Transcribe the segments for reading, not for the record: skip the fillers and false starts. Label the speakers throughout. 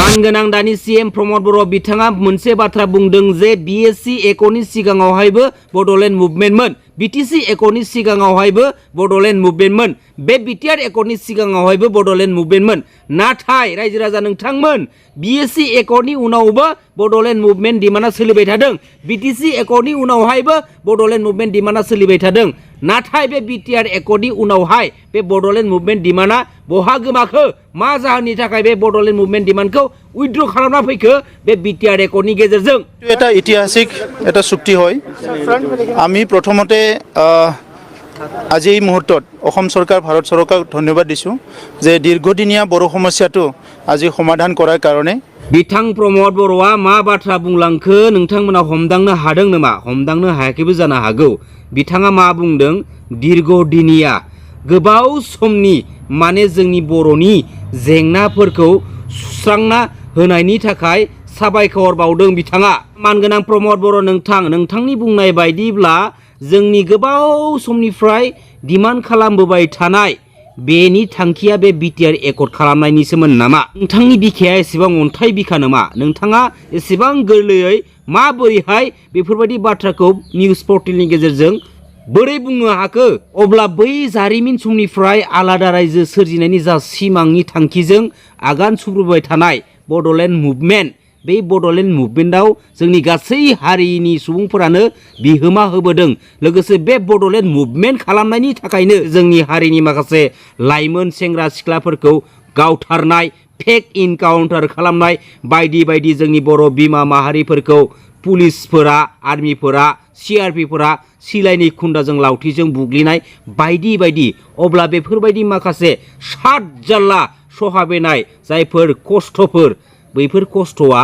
Speaker 1: मानगोनां दानि सीएम प्रमद बर' बिथाङा मोनसे बाथ्रा बुंदों जे बीएससी एक'नि सिगाङावहायबो बड'लेण्ड मुभमेन्टमोन, बीटीसी एक'नि सिगाङावहायबो बड'लेण्ड मुभमेन्टमोन, बे बिटिआर एक'नि सिगाङावहायबो बड'लेण्ड मुभमेन्टमोन। नाथाय रायजो राजा नोंथांमोन बीएससी एक'नि उनावबो बड'लेण्ड मुभमेन्ट डिमान्डआ सोलिबाय थादों, बीटीसी एक'नि उनावहायबो बड'लेण्ड मुभमेन्ट डिमान्डआ सोलिबाय थादों। नाथाय बे बिटिआर एक'नि उनावहाय बे बड'लेण्ड मुभमेन्ट डिमान्डआ बहा गोमाखो, मा जाहोननि थाखाय बे बड'लेण्ड मुभमेन्ट डिमान्डखौ उइथड्र खालामना फैखो बे बिटिआर एक'नि गेजेरजों?
Speaker 2: এটা ঐতিহাসিক এটা চুক্তি হয়। আমি প্ৰথমতে আজি এই মুহূৰ্তত অসম চৰকাৰ ভাৰত চৰকাৰক ধন্যবাদ দিছোঁ যে দীৰ্ঘদিনীয়া বড়ো সমস্যাটো আজি সমাধান কৰাৰ কাৰণে।
Speaker 1: बिथां प्रमद बर'आ मा बाथ्रा बुंलांखो नोंथांमोना हमदांनो हादों नामा? हमदांनो हायाखैबो जानो हागौ। बिथाङा मा बुंदों? दीर्घदिनिया गोबाव समनि माने जोंनि बर'नि जेंनाफोरखौ सुस्रांना होनायनि थाखाय साबायखर बावदों बिथाङा। मानगोनां प्रमद बर' नोंथांनि बुंनाय बायदिब्ला जोंनि गोबाव समनिफ्राय डिमान्ड खालामबोबाय थानाय बेनि थांखिया बे बिटिआर एकर्ड खालामनायनिसोमोन नामा? नोंथांनि बिखाया एसेबां अन्थाइ बिखा नामा? नोंथाङा एसेबां गोरलैयै माबोरैहाय बेफोरबायदि बाथ्राखौ निउस पर्टेलनि गेजेरजों बोरै बुंनो हाखो? अब्ला बै जारिमिन समनिफ्राय आलादा रायजो सोरजिनायनि जा सिमांनि थांखिजों आगान सुरबोबाय थानाय बड'लेण्ड मुभमेन्ट, बे बड'लेण्ड मुभमेन्टआव जोंनि गासै हारिनि सुबुंफोरानो बिहोमा होबोदों। लोगोसे बे बड'लेण्ड मुभमेन्ट खालामनायनि थाखायनो जोंनि हारिनि माखासे लाइमोन सेंग्रा सिख्लाफोरखौ गावथारनाय, फेक इनकाउन्टार खालामनाय, बायदि बायदि जोंनि बर' बिमा माहारिफोरखौ पुलिसफोरा, आर्मिफोरा, सिआरपिफोरा सिलाइनि खुन्दाजों लावथिजों बुग्लिनाय बायदि बायदि। अब्ला बेफोरबायदि माखासे सात जाल्ला सहाबोनाय जायफोर खस्थ'फोर, बैफोर खस्थ'आ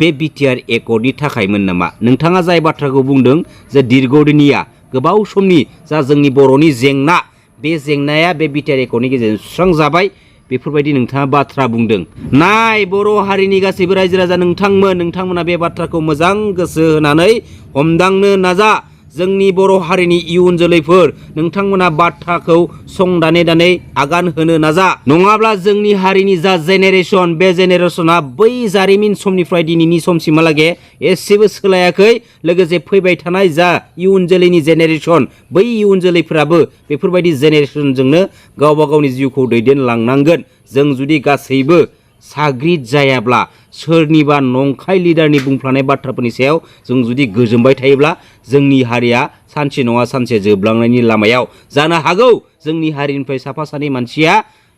Speaker 1: बे बिटिआर एकर्डनि थाखायमोन नामा? नोंथाङा जाय बाथ्राखौ बुंदों जे दीर्घदिनिया गोबाव समनि जा जोंनि बर'नि जेंना, बे जेंनाया बे बिटिआर एकर्डनि गेजेरजों सुस्रांजाबाय, बेफोरबायदि नोंथाङा बाथ्रा बुंदों। नाय बर' हारिनि गासैबो रायजो राजा नोंथांमोना बे बाथ्राखौ मोजां गोसो होनानै हमदांनो नाजा। जोंनि बर' हारिनि इयुन जोलैफोर नोंथांमोना बाथ्राखौ संदानै दानै आगान होनो नाजा। नङाब्ला जोंनि हारिनि जा जेनेरेसन, बे जेनेरेसना बै जारिमिन समनिफ्राय दिनैनि समसिमहालागै एसेबो सोलायाखै। लोगोसे फैबाय थानाय जा इयुन जोलैनि जेनेरेसन, बै इयुन जोलैफोराबो बेफोरबायदि जेनेरेसनजोंनो गावबा गावनि जिउखौ दैदेनलांनांगोन। जों जुदि गासैबो साग्रिद जायाब्ला, सोरनिबा नंखाय लिडारनि बुंफ्लानाय बाथ्राफोरनि सायाव जों जुदि गोजोमबाय थायोब्ला जोंनि हारिया सानसे नङा सानसे जोबलांनायनि लामायाव जानो हागौ। जोंनि हारिनिफ्राय साफा सानै मानसिया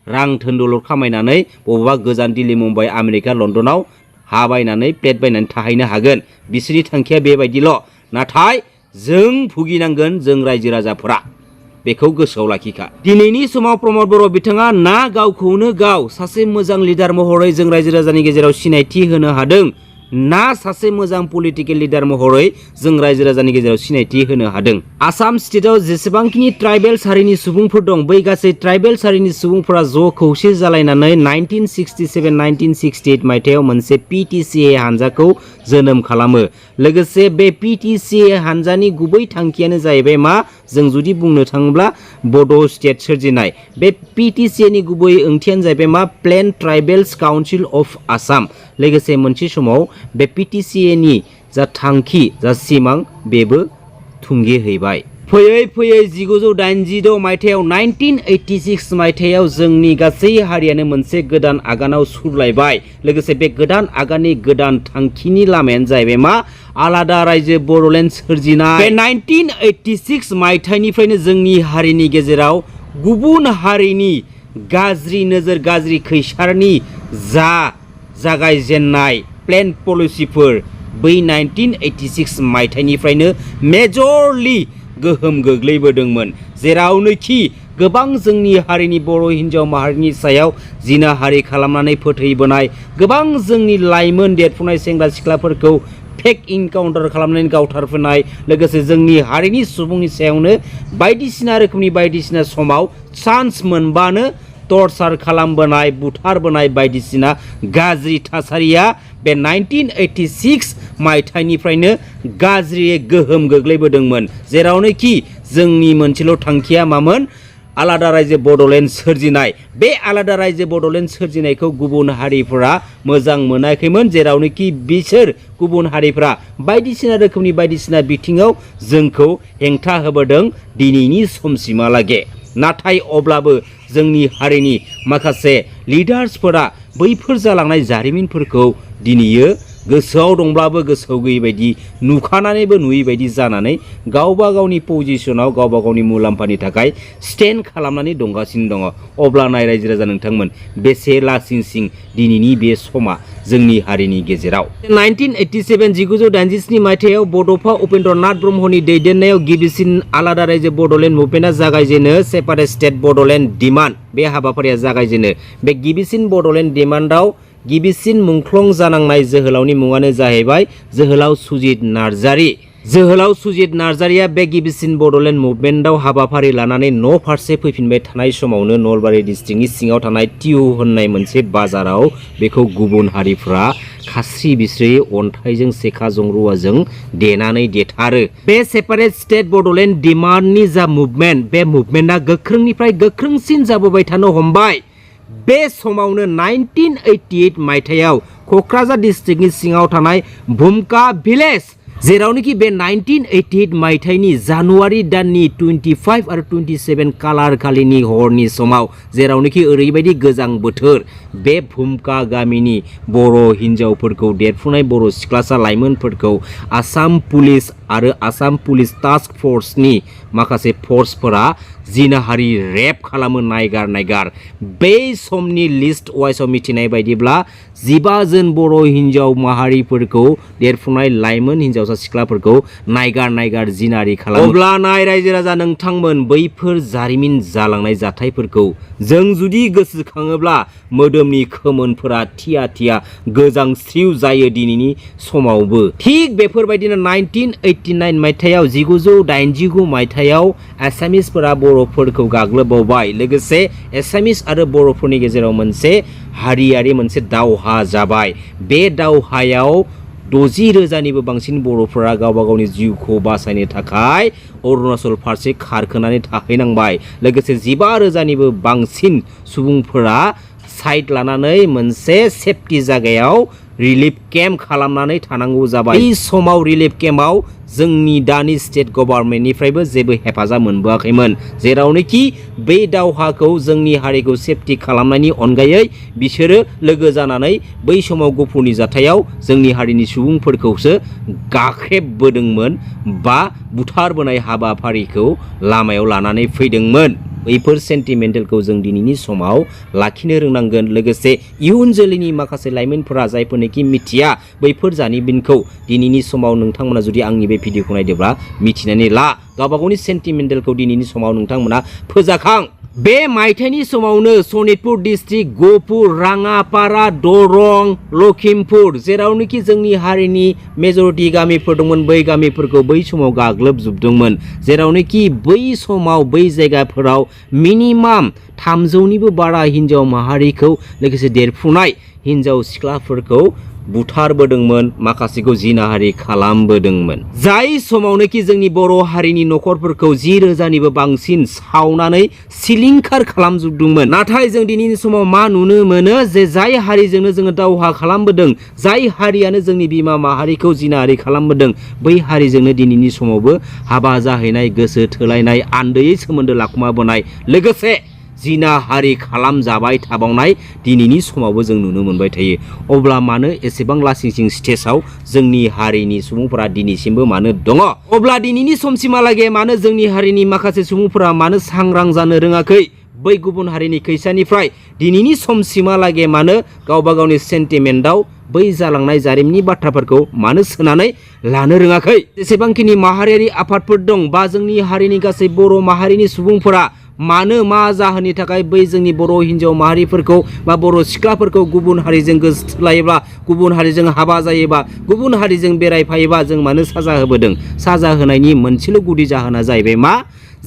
Speaker 1: रां धोनदौलद खामायनानै बबेबा गोजान दिल्ली, मुम्बाइ, आमेरिका, लण्डनाव हा बायनानै प्लेट बायनानै थाहैनो हागोन। बिसोरनि थांखिया बेबायदिल'। नाथाय जों भुगिनांगोन, जों रायजो राजाफोरा। बेखौ गोसोआव लाखिखा। दिनैनि समाव प्रमद बर' बिथाङा ना गावखौनो गाव सासे मोजां लिडार महरै जों रायजो राजानि गेजेराव सिनायथि होनो हादों, ना सासे मोजां पलिटिकेल लिडार महरै जों रायजो राजानि गेजेराव सिनायथि होनो हादों। आसाम स्टेटआव जेसेबांखिनि ट्राइबेल्स हारिनि सुबुंफोर दं, बै गासै ट्राइबेल्स हारिनि सुबुंफोरा ज' खौसे जालायनानै 1967-1968 मायथाइयाव मोनसे पिटिसिए हानजाखौ जोनोम खालामो। लोगोसे बे पिटिसिए हानजानि गुबै थांखियानो जाहैबाय मा? जों जुदि बुंनो थाङोब्ला बड' स्टेट सोरजिनाय। बे पिटिसिएनि गुबै ओंथियानो जाहैबाय मा? Plain tribals council of Assam. लोगोसे मोनसे समाव बे पिटिसिएनि जा थांखि, जा सिमां, बेबो थुंगेहैबाय। फैयै फैयै 1986 मायथाइयाव 1986 मायथाइयाव जोंनि गासै हारियानो मोनसे गोदान आगानाव सुरलायबाय। लोगोसे बे गोदान आगाननि गोदान थांखिनि लामायानो जाहैबाय मा? आलादा रायजो बड'लेण्ड सोरजिनाय। बे 1986 मायथाइनिफ्रायनो जोंनि हारिनि गेजेराव गुबुन हारिनि गाज्रि नोजोर, गाज्रि खैसारनि जागायजेननाय प्लेन पलिसिफोर, बै 1986 मायथाइनिफ्रायनो मेजरलि गोहोम गोग्लैबोदोंमोन। जेरावनोखि गोबां जोंनि हारिनि बर' हिन्जाव माहारिनि सायाव जिनाहारि खालामनानै फोथैबोनाय, गोबां जोंनि लाइमोन देरफुनाय सेंग्रा सिख्लाफोरखौ फेक इनकाउन्टार खालामनानै गावथारबोनाय, लोगोसे जोंनि हारिनि सुबुंनि सायावनो बायदिसिना रोखोमनि बायदिसिना समाव चान्स मोनबानो टर्चार खालामबोनाय, बुथारबोनाय बायदिसिना गाज्रि थासारिया बे 1986 मायथाइनिफ्रायनो गाज्रियै गोहोम गोग्लैबोदोंमोन। जेरावनोखि जोंनि मोनसेल' थांखिया मामोन? आलादा रायजो बड'लेण्ड सोरजिनाय बे आलादा रायजो बड'लेण्ड सोरजिनायखौ गुबुन हारिफोरा मोजां मोनाखैमोन जेरावनोखि बिसोर गुबुन हारिफोरा बायदिसिना रोखोमनि बायदिसिना बिथिङाव जोंखौ हेंथा होबोदों दिनैनि समसिमहालागै नाथाय अब्लाबो जोंनि हारिनि माखासे लिडार्सफोरा बैफोर जालांनाय जारिमिनफोरखौ दिनैयो गोसोआव दंब्लाबो गोसोआव गैयै बायदि नुखानानैबो नुयै बायदि जानानै गावबा गावनि पजिशनाव गावबा गावनि मुलाम्फानि थाखाय स्टेन्ड खालामनानै दंगासिनो दङ अब्ला नाय रायजो राजा नोंथांमोन बेसे लासिंसिं दिनैनि बे समा जोंनि हारिनि गेजेराव 1987 मायथाइयाव बड'फा उपेन्द्रनाथ ब्रह्मनि दैदेननायाव गिबिसिन आलादा रायजो बड'लेण्ड मुभमेन्टआ जागायजेनो सेपारेट स्टेट बड'लेण्ड डिमान्ड बे हाबाफारिया जागायजेनो बे गिबिसिन बड'लेण्ड डिमान्डआव गिबिसिन मुंख्लं जानांनाय जोहोलावनि मुङानो जाहैबाय जोहोलाव सुजित नार्जारी जोहोलाव सुजित नार्जारिया बे गिबिसिन बड'लेण्ड मुभमेन्टआव हाबाफारि लानानै न' फारसे फैफिनबाय थानाय समावनो नलबारि डिस्ट्रिक्टनि सिङाव थानाय टिउ होननाय मोनसे बाजाराव बेखौ गुबुन हारिफ्रा खास्रि बिस्रि अन्थाइजों सेखा जंरुवाजों देनानै देथारो बे सेपारेट स्टेट बड'लेण्ड डिमान्डनि जा मुभमेन्ट बे मुभमेन्टआ गोख्रोंनिफ्राय गोख्रोंसिन जाबोबाय थानो हमबाय बे समावनो 1988 मायथाइयाव क'क्राझार डिस्ट्रिक्टनि सिङाव थानाय भुमका भिलेज जेरावनोखि बे 1988 मायथाइनि जानुवारि दाननि 25 आरो 27 कालार खालिनि हरनि समाव जेरावनोखि ओरैबायदि गोजां बोथोर बे भुमका गामिनि बर' हिन्जावफोरखौ देरफुनाय बर' सिख्लासा लाइमोनफोरखौ आसाम पुलिस आरो आसाम पुलिस टास्क फर्सनि माखासे फर्सफोरा जिनाहारि रेप खालामो नायगार बै समनि लिस्ट वाइसआव मिथिनाय बायदिब्ला 15 जन बर' हिन्जाव माहारिफोरखौ देरफुनाय लाइमोन हिन्जावसा सिख्लाफोरखौ नायगार जिनाहारि खालामो अब्ला नाय रायजो राजा नोंथांमोन बैफोर जारिमिन जालांनाय जाथायफोरखौ जों जुदि गोसोखाङोब्ला मोदोमनि खोमोनफोरा थिया गोजांस्रिउ जायो दिनैनि समावबो थिग बेफोरबायदिनो 1989 मायथाइयाव 1989 मायथाइयाव एसामिसफोरा बर'फोरखौ गाग्लोबबावबाय लोगोसे एसामिस आरो बर'फोरनि गेजेराव मोनसे हारियारि मोनसे दावहा जाबाय बे दावहायाव 60,000निबो बांसिन बर'फोरा गावबा गावनि जिउखौ बासायनो थाखाय अरुणाचल फारसे खारखोनानै थाहैनांबाय लोगोसे 15,000निबो बांसिन सुबुंफोरा साइड लानानै मोनसे सेफटि जायगायाव रिलिफ केम्प खालामनानै थानांगौ जाबाय बै समाव रिलिफ केम्पआव जोंनि दानि स्टेट गभर्नमेन्टनिफ्रायबो जेबो हेफाजाब मोनबोआखैमोन जेरावनोखि बे दावहाखौ जोंनि हारिखौ सेफटि खालामनायनि अनगायै बिसोरो लोगो जानानै बै समाव गफुरनि जाथायाव जोंनि हारिनि सुबुंफोरखौसो गाख्रेबबोदोंमोन बा बुथारबोनाय हाबाफारिखौ लामायाव लानानै फैदोंमोन बैफोर सेन्टिमेन्टेलखौ जों दिनैनि समाव लाखिनो रोंनांगोन लोगोसे इयुन जोलैनि माखासे लाइमोनफोरा जायफोरनोखि मिथिया बैफोर जारिमिनखौ दिनैनि समाव नोंथांमोना जुदि आंनि बे भिडिअखौ नायदोंब्ला मिथिनानै ला गावबा गावनि सेन्टिमेन्टेलखौ दिनैनि समाव नोंथांमोना फोजाखां बे मायथाइनि समावनो सनितपुर डिस्ट्रिक्ट गहपुर राङापारा दरं लखिमपुर जेरावनोखि जोंनि हारिनि मेजरिटि गामिफोर दंमोन बै गामिफोरखौ बै समाव गाग्लोबजोबदोंमोन जेरावनोखि बै समाव बै जायगाफोराव मिनिमाम 300निबो बारा हिन्जाव माहारिखौ लोगोसे देरफुनाय हिन्जाव सिख्लाफोरखौ बुथारबोदोंमोन माखासेखौ जिनाहारि खालामबोदोंमोन जाय समावनोखि जोंनि बर' हारिनि न'खरफोरखौ 10,000निबो बांसिन सावनानै सिलिंखार खालामजोबदोंमोन नाथाय जों दिनैनि समाव मा नुनो मोनो जे जाय हारिजोंनो जोङो दावहा खालामबोदों जाय हारियानो जोंनि बिमा माहारिखौ जिनाहारि खालामबोदों बै हारिजोंनो दिनैनि समावबो हाबा जाहैनाय गोसो थोलायनाय आन्दैयै सोमोन्दो लाखुमाबोनाय लोगोसे जिनाहारि खालामजाबाय थाबावनाय दिनैनि समावबो जों नुनो मोनबाय थायो अब्ला मानो एसेबां लासिंसिं स्टेजाव जोंनि हारिनि सुबुंफोरा दिनैसिमबो मानो दङ अब्ला दिनैनि समसिमहालागै मानो जोंनि हारिनि माखासे सुबुंफोरा मानो सांग्रां जानो रोङाखै बै गुबुन हारिनि खैसानिफ्राय दिनैनि समसिमहालागै मानो गावबा गावनि सेन्टिमेन्टआव बै जालांनाय जारिमिननि बाथ्राफोरखौ मानो सोनानै लानो रोङाखै जेसेबांखिनि माहारियारि आफादफोर दं बा जोंनि हारिनि गासै बर' माहारिनि सुबुंफोरा मानो मा जाहोननि थाखाय बै जोंनि बर' हिन्जाव माहारिफोरखौ बा बर' सिख्लाफोरखौ गुबुन हारिजों गोसोथोलायोब्ला गुबुन हारिजों हाबा जायोबा गुबुन हारिजों बेरायफायोबा जों मानो साजा होबोदों साजा होनायनि मोनसेल' गुदि जाहोना जाहैबाय मा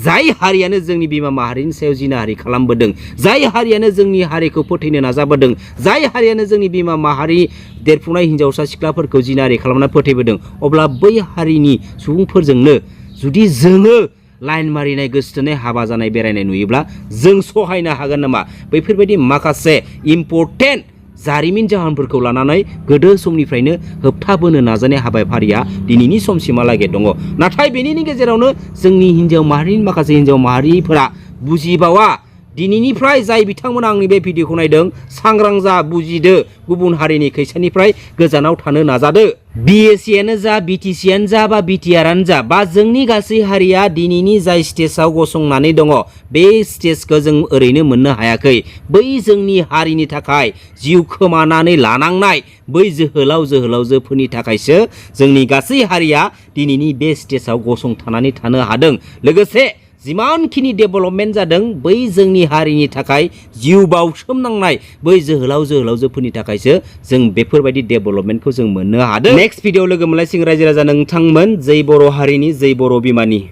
Speaker 1: जाय हारियानो जोंनि बिमा माहारिनि सायाव जिनाहारि खालामबोदों जाय हारियानो जोंनि हारिखौ फोथैनो नाजाबोदों जाय हारियानो जोंनि बिमा माहारि देरफुनाय हिन्जावसा सिख्लाफोरखौ जिनाहारि खालामना फोथैबोदों अब्ला बै हारिनि सुबुंफोरजोंनो जुदि जोङो लाइन मारिनाय गोसोथोनाय हाबा जानाय बेरायनाय नुयोब्ला जों सहायनो हागोन नामा बैफोरबायदि माखासे इम्परटेन्ट जारिमिन जाहोनफोरखौ लानानै गोदो समनिफ्रायनो होबथाबोनो नाजानाय हाबाफारिया दिनैनि समसिमहालागै दङ नाथाय बेनि गेजेरावनो जोंनि हिन्जाव माहारिनि माखासे हिन्जाव माहारिफोरा बुजिबावा दिनैनिफ्राय जाय बिथांमोना आंनि बे भिडिअखौ नायदों सांग्रां जा बुजिदो गुबुन हारिनि खैसानिफ्राय गोजानाव थानो नाजादो बिएससियानो जा बिटिसियानो जा बा बिटिआरानो जा बा जोंनि गासै हारिया दिनैनि जाय स्टेजाव गसंनानै दङ बे स्टेजखौ जों ओरैनो मोननो हायाखै बै जोंनि हारिनि थाखाय जिउ खोमानानै लानांनाय बै जोहोलावजोफोरनि थाखायसो जोंनि गासै हारिया दिनैनि बे स्टेजाव गसंथानानै थानो हादों लोगोसे जिमानखिनि डेभेलपमेन्ट जादों बै जोंनि हारिनि थाखाय जिउ बावसोमनांनाय बै जोहोलावजोफोरनि थाखायसो जों बेफोरबायदि डेभेलपमेन्टखौ जों मोननो हादों नेक्स्ट भिडिअ लोगो मोनलायसिगोन रायजो राजा नोंथांमोन जै बर' हारिनि जै बर' बिमानि